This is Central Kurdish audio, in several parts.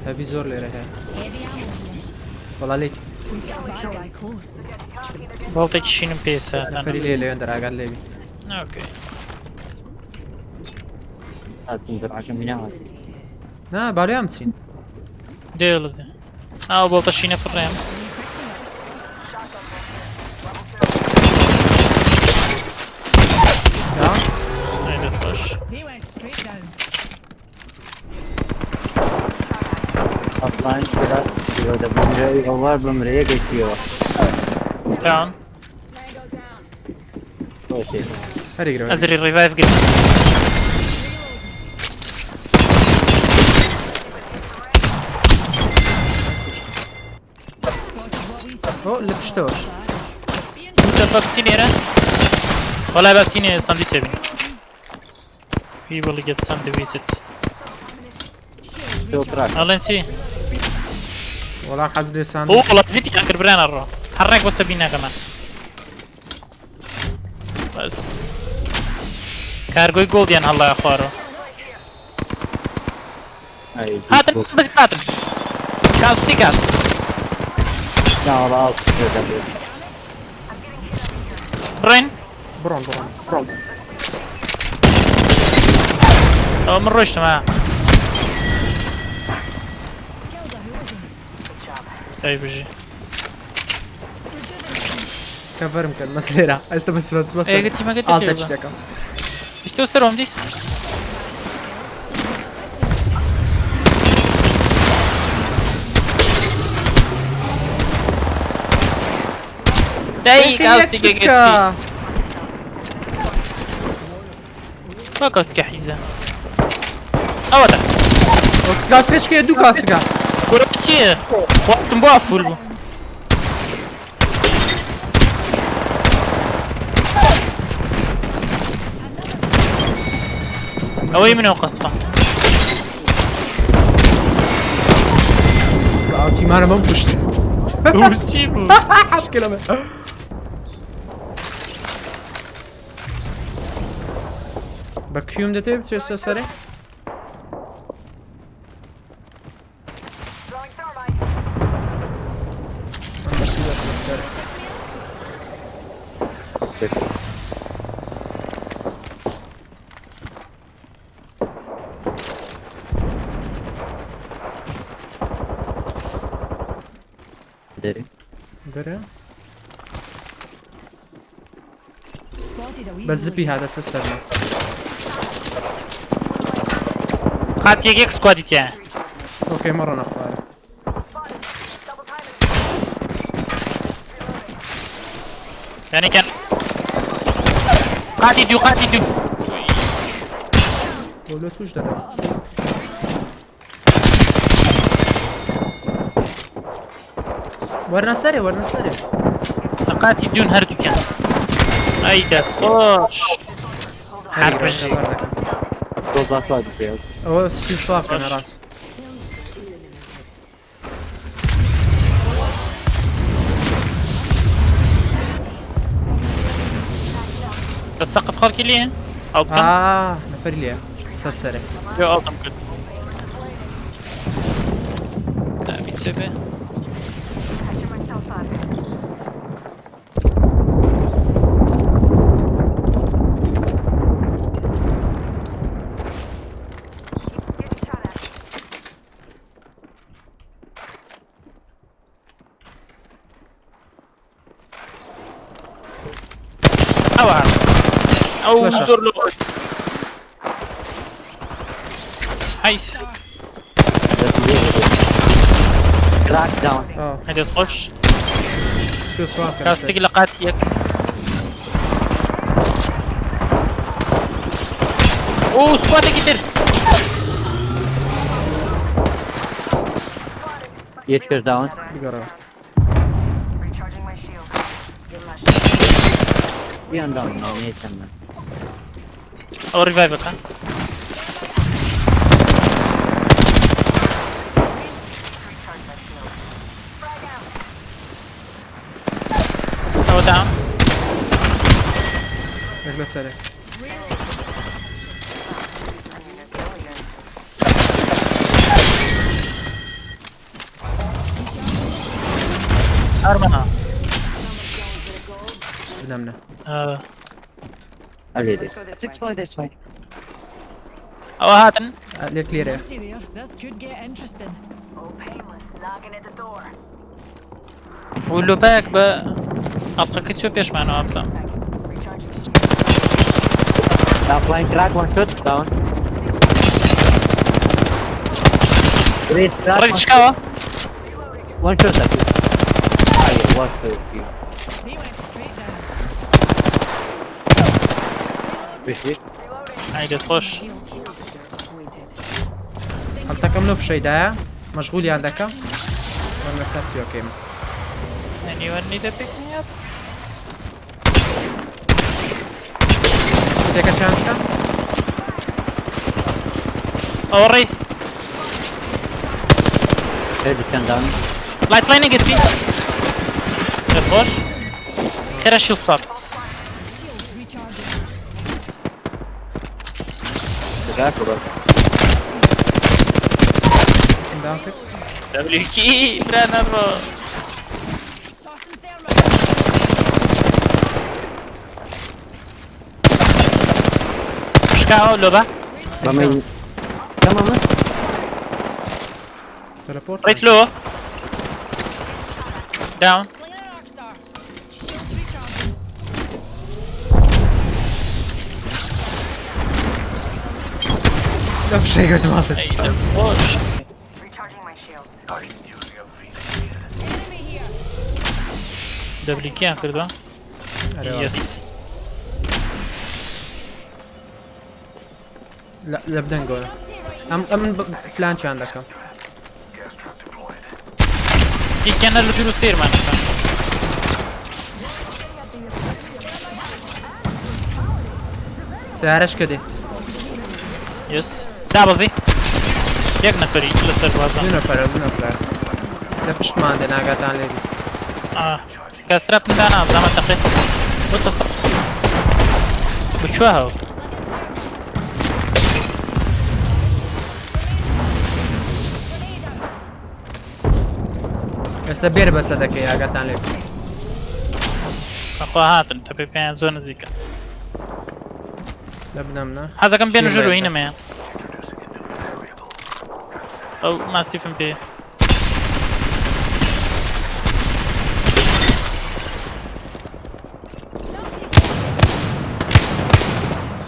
هەڤی زۆر لێرە هەیە. وەڵا لێتی. بۆڵتێکی شینم پێ ساتان. فەری لێ لەوێن دەر ئاگات لێبی. ئۆکەی. هاتم درعەکەم هیناوە. نا بالیان بچین. دێڵ دێ. ئاو بۆڵتە شینە فڕێم. دا؟ ئەی دەست خۆش. ئەفلاین کرا دەبمرێ ئەوە بمرێ یەکێکیەوە. داون. خۆشی. هەریگرەوە. ئەزری ڕیڤایڤ گرت. ئۆ لە پشتەوەش. وتە فەک چی لێرە؟ وەڵای با بچینە ساندویچ بین. We will get sandwich. تۆ کراک. ئەڵێن چی؟ وەڵا حەز لێ ساند. ئۆ وەڵا زیپیان کرد برانە ڕۆ. هەر ڕێک بۆ سەبینەکەمان. بەس. کارگۆی گۆڵدیان هەڵڵایە خوارەوە. ئەی هاتن بەس هاتن. کاوستی کات. ناوەڵا ئاو دەبێت. بڕۆین. بڕۆن بڕۆن بڕۆن. ئەوە من ڕۆیشتم ها. ئەی بژی. کەڤەرم کرد مەس لێرە. ئێستا بەس بەس بەس. ئێ تیمەکە ئاڵ تێ تەچ دەکەم. بیستەوە سەرۆم دیس. دای کاوستیکێک ئێسپی. با کاوستیکە حیزە. ئەوەتە. کاستێچکەیە دوو کاستکە. کورە چییە؟ خواردم بۆ فول بوو. ئەوەی منەوە قەسفە. ئاو تیمانە بەم کوشت. چی بوو؟ حەز کەلەمە. بە کیوم دەتەوێت بچێت سەرێ؟ من بەسی دەچمە سەرێ. دەرێ. دەرێ؟ بە زپی هاتە سەر سەرمە. قات یەک یەک سکوادی تیایە. ئۆکەی مەڕۆنە خوارە. یعنی کەن قاتی دوو قاتی دوو. بۆ لۆ توش دەدەم. وەرنە سەرێ وەرنە سەرێ. لە قاتی دوون هەردووکیان. ئەی دەست خۆش. هەر بژی. تۆ باسوا دەبێت. ئەوە سپی سواف کەنە ڕاست. لە سەقف خەڵکی لێ؟ ئەو بکەم؟ ئا نەفەری لێیە سەر سەرێ. لێ ئەڵتم کرد. تامی چێ بێ؟ ئەوە ئەو فلەشە. زۆر لۆ حەیف. کراک داون. ئا ئەی دەست خۆش. سپی سواف کەنە کاستێک لە قاتی یەک. ئۆ سکواتێکی تر. یەکەش داون. بگەڕەوە. بیان داون. نێتەم من. ئەوە ڕیڤایڤەکە. ئەوە داون. یەک لە سەرێ. Armana. بنەمنە. ئەلێ دێ. Let's go this Let's way. explore this way. ئەوە هاتن. لێ کلیرەیە. Empty there. This could get interesting. Oh, painless knocking at the door. و لۆبایەک بە ئەڵقەکە چۆ پێشمانەوە بزانم. Second. Recharging shield. Flying crack, one shot, down. Great crack, ڕێک شکاوە. one shot, I think. Ah, yeah, what the They went straight down. Wish. ئای دەست خۆش. Shields. هەڵتەکەم لەو فشەیدایە مەشغولیان دەکەم. وەرنە سەر پێوەکەی من. Anyone need a pick me up? تێکەشیان شکا؟ ئەوە ڕیس. Third can down. لایت لاینێک گەسپی. دەست خۆش. خێرا شیڵد سواپ. Shields recharging. The crack or داون کرد. WK برا نەڕۆ. Tossing thermite. شکاوە لۆبە. بەمەی تمام. تەلەپۆرت. ڕیت لۆ. داون. Flinging an arc star. Shields recharging. لەو فشەی گرتماتە. ئەی دەست خۆش. Recharging my shields. Enemy here. WK-یان کردووە. یەس. لە بدەنگۆرە. ئەم ئەم فلانچیان دەکەم. یەکیان هەر لە دوور و سەیرمان دەکەن. سیارەش کە دێ. یەس. دابەزی. یەک نەفەری لەسەر بازان. دوو نەفەرە دوو نەفەرە. لە پشتمان دێ ناگاتان لێبی. آه. کاستراپ دانا زامە تەقێ. What the fuck? بچووە هەو. Grenade out. ئێستا بێر بەسە دەکەی ئاگاتان لێبی. بەخوا هاتن تەپێ پێیان زۆر نزیکە. لە بنەمنە. حەزەکەم بێن شیر ژوور بێتە. هینەمەیە. ئەو ماستیفم پێ.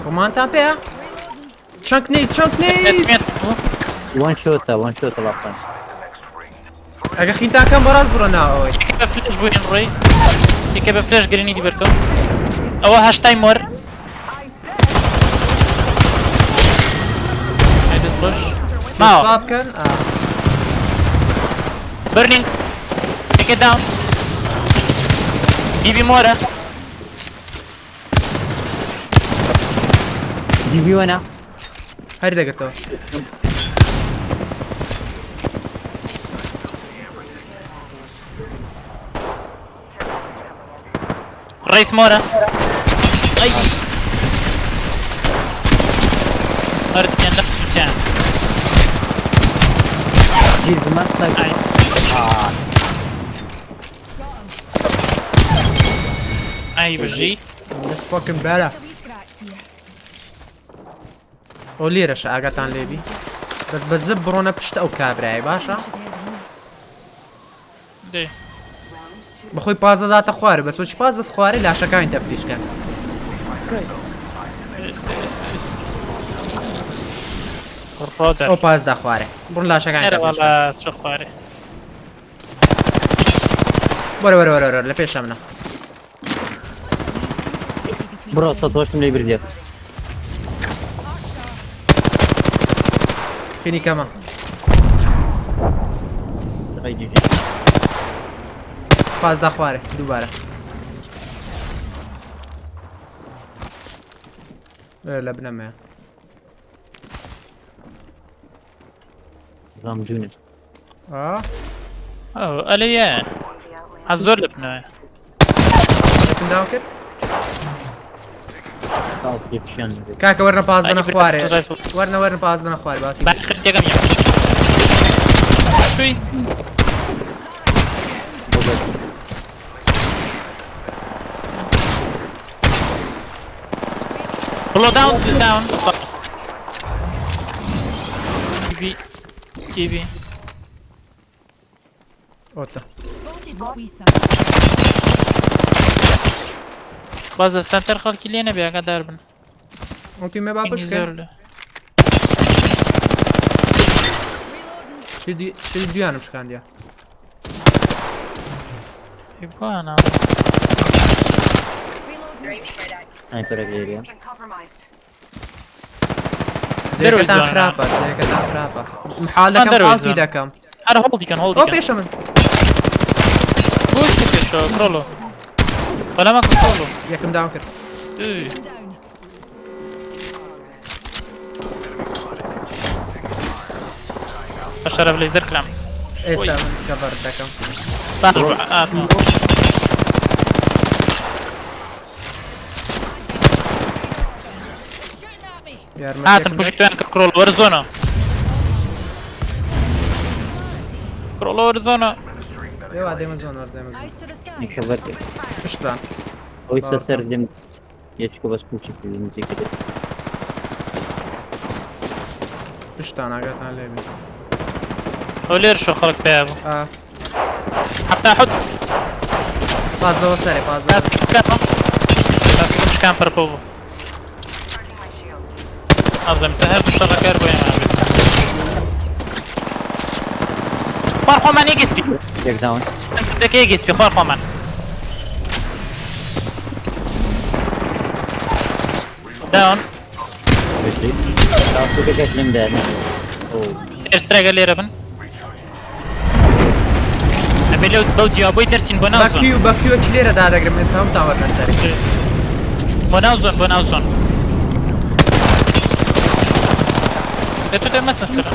ڕۆمانتان پێیە؟ چەنک نیت چەنک نیت. دەچمێت. One shot, one shot last time. ئەگە خینتاکەم بەڕاست بڕۆ ناوەوەی. یەکێ بە فلش بووین ڕۆی. یەکێ بە فلش گرنیدی بەرکەم. ئەوە هەشتای مۆر. ئەی دەست خۆش. ماوە. سوا بکەن. ئا. Burning. Take it down. DB مۆرە. DB وەنە. هەر دەگرتەوە. ڕیس مۆرە. ئەی. هەردووکیان لە قوتیان. جیل بمان. ئای. آه. ئای بژی. This fucking better. A wee scratch here. ئەو لێرەشە ئاگاتان لێبی. بەس بە زب بڕۆنە پشت ئەو کابرایە باشە؟ Should head home. دێ. بەخۆی پازە داتە خوارێ بەس وەچی پاز دەست خوارێ لاشەکانی تەفتیشکەن. ئێستا ئێستا ئێستا. ڕۆجەر. ئەو پاز دا خوارێ. بڕۆن لاشەکانی ئەرە تەفتیشکەن. وەڵا چۆ خوارێ. وەرە وەرە وەرە وەرە لە پێشە منە. Busy between بڕۆ things. سەد هۆشتم لێ بردێ. Arc star. خینی کەمە. ئەی GG. پاز دا خوارێ دووبارە. لێرە لە بنەمەیە. زام جونە. ئا. ئەو ئەلەیە. حەز زۆر لە بنەوەیە. یەکم داون کرد؟ تاو پێشیان لێ. کاکە وەرنە پازدەنە ئەی خوارێ. برا- وەرنە وەرنە پازدەنە خوارێ باتی. با خرتێکم یەم. شوی. بڵۆ داون داون. گیبی گیبی. ئۆتە. Spotted what we saw. باز لە سەنتەر خەڵکی لێ نەبێ ئاگادار بن. ئەو تیمە با پینگی بشکێن. زۆر لێ. Reloading. چل دویانم شکاندیە. ئی بۆیانە. Reloading. سنایپەرێک لێرەیە. Been compromised. دەرەوەی جێگەتان زۆنە. خراپە جێگەتان خراپە. محال دەکەم دەرەوەی ئاڵتی زۆنە. دەکەم. هەر هۆڵدی کەن هۆڵدی ئەو کەن. پێشە من. بۆ چی پێشەوە کرۆڵۆ. بەلەمە کرۆڵۆ. یەکم داون کرد. ئوی. I'm down. بە شەرەف لەیزەر کرام. ئێستا من کەڤەر دەکەم. باش بوو، ئاتمە. Shooting at me. یارمەتیەکم هاتن دە. پوشی تویان کرد کرۆڵ وەرزۆنە. کرۆڵۆ وەرزۆنە. لێوا دێمە زۆن وەر دێمە زۆن. Eyes to the skies. یەکە بەر کرد. پشتان. ئەوەی چە سەر دێم یەچکە بەس پوچی کرد نزیکە دێت. پشتان ئاگاتان لێ بێ. ئەو لێر شۆ خەڵک پیا بوو. ئا حەفتا حەوت پازدەوە سەرێ پازدە. لاستیک بکەنەوە. لاستیکم شکان پەرپۆ بوو. Recharging my shields. نابزانم ئێستا هەردوو شەڕەکە هەر بۆ ئێمە بێت. خوار خۆمان یەک ئێسپی. یەک داون. دەکە یەک ئێسپی خوار خۆمان. داون. بەشی. تاوەکەش لێم دا. ئەو ئێرستراگە لێرە بن. ئەبێ لەو بەو جیابۆی دەرچین بۆ ناو بە زۆن. کیو بە کیوە چ لێرە دادەگرم ئێستا هەمووتان وەرنە سەرێ. بۆ ناو زۆن بۆ ناو زۆن. لە تۆ دەمەستە سەرە.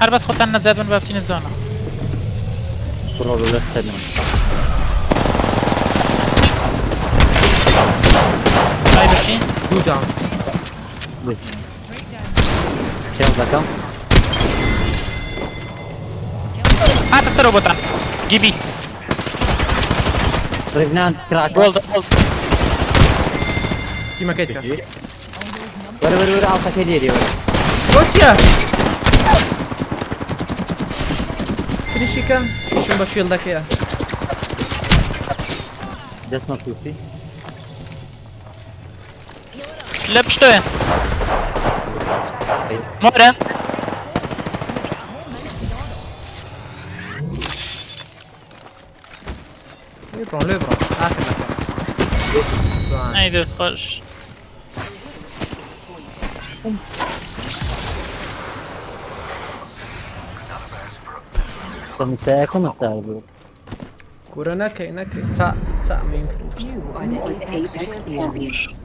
هەر بەس خۆتان نەزیاد بن با بچینە زۆنە. کڕۆڵ لە سەرم. ئای بچین. دوو داون. Straight down. چێڵ دەکەم. هاتە سەرەوە بۆتان. گیبی. ڕێگنان کراک. گۆڵد گۆڵد. تیمەکەی تکە. وەرە وەرە وەرە ئاڵقەکەی لێرێ وەرە. بۆ چییە؟ فنیشیکە ئیشم بە شیڵدەکەیە. دەستمە پوچی. لە پشتەوەیە. مۆرە. We've got a whole minute to dawdle. لێ بڕۆن لێ بڕۆن. ئاخر نەفەر. جوان. ئەی دەست خۆش. سەمسایەکە مەسار بوو. کورە نەکەی نەکەی. چا چا مین. You are the Apex champions.